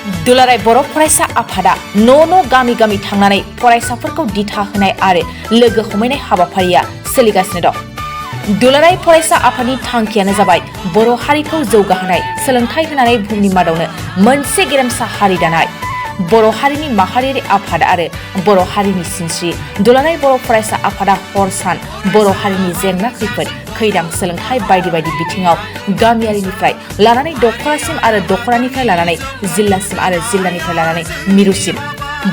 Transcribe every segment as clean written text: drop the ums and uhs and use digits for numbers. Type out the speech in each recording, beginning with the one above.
दुलाराय बर' फरायसा आफादा न' गामि गामि थांनानै फरायसाफोरखौ दिथा होनाय आरो लोगो हमायनाय हाबाफारिया सोलिगासिनो दं। दुलाराय फरायसा आफादनि थांखियानो जाबाय बर' हारिखौ जौगाहोनाय, सोलोंथाइ होनानै बुहुमनि मादावनो मोनसे गेरेमसा हारि दानाय। बर' हारिनि माहारियारि आफाद आरो बर' हारिनि सिनस्रि दुलाराय बर' फरायसा आफादा हर सान बर' हारिनि जेंना खैफोद खैदां सोलोंथाइ बायदि बायदि बिथिङाव गामियारिनिफ्राय लानानै दखरासिम आरो दखरानिफ्राय लानानै जिल्लासिम आरो जिल्लानिफ्राय लानानै मिरुसिम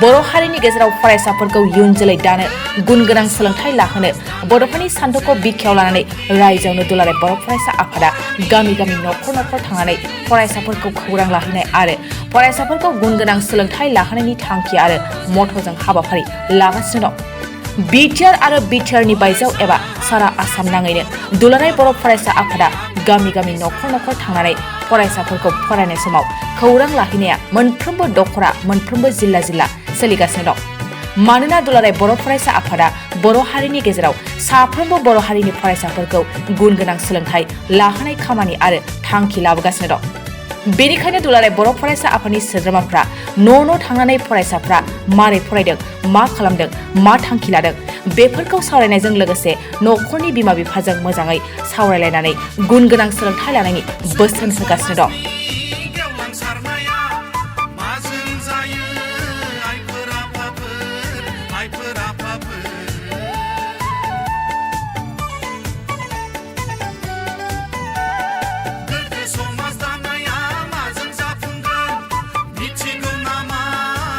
बर' हारिनि गेजेराव फरायसाफोरखौ इयुन जोलै दानो गुन गोनां सोलोंथाइ लाहोनो बड'फोरनि सान्थौखौ बिखायाव लानानै रायजोआवनो दुलाराय बर' फरायसा आफादा गामि गामि न'खर न'खर थांनानै फरायसाफोरखौ खौरां लाहैनाय आरो फरायसाफोरखौ गुन गोनां सोलोंथाइ लाहोनायनि थांखि आरो मट'जों हाबाफारि लागासिनो दं। बिटिआर आरो बिटिआरनि बायजोआव एबा सारा आसाम नाङैनो दुलाराय बर' फरायसा आफादा गामि गामि न'खर न'खर थांनानै फरायसाफोरखौ फरायनाय समाव खौरां लाहैनाया मोनफ्रोमबो दखरा मोनफ्रोमबो जिल्ला जिल्ला सोलिगासिनो दं। मानोना दुलाराय बर' फरायसा आफादा बर' हारिनि गेजेराव साफ्रोमबो बर' हारिनि फरायसाफोरखौ गुन गोनां सोलोंथाइ लाहोनाय खामानि आरो थांखि लाबोगासिनो दं। बेनिखायनो दुलाराय बर' फरायसा आफादनि सोद्रोमाफ्रा न' थांनानै फरायसाफ्रा मारै फरायदों, मा खालामदों, मा थांखि लादों बेफोरखौ सावरायनायजों लोगोसे न'खरनि बिमा बिफाजों मोजाङै सावरायलायनानै गुन गोनां सोलोंथाइ लानायनि बोसोन होगासिनो दं। आइफोर आफाफोर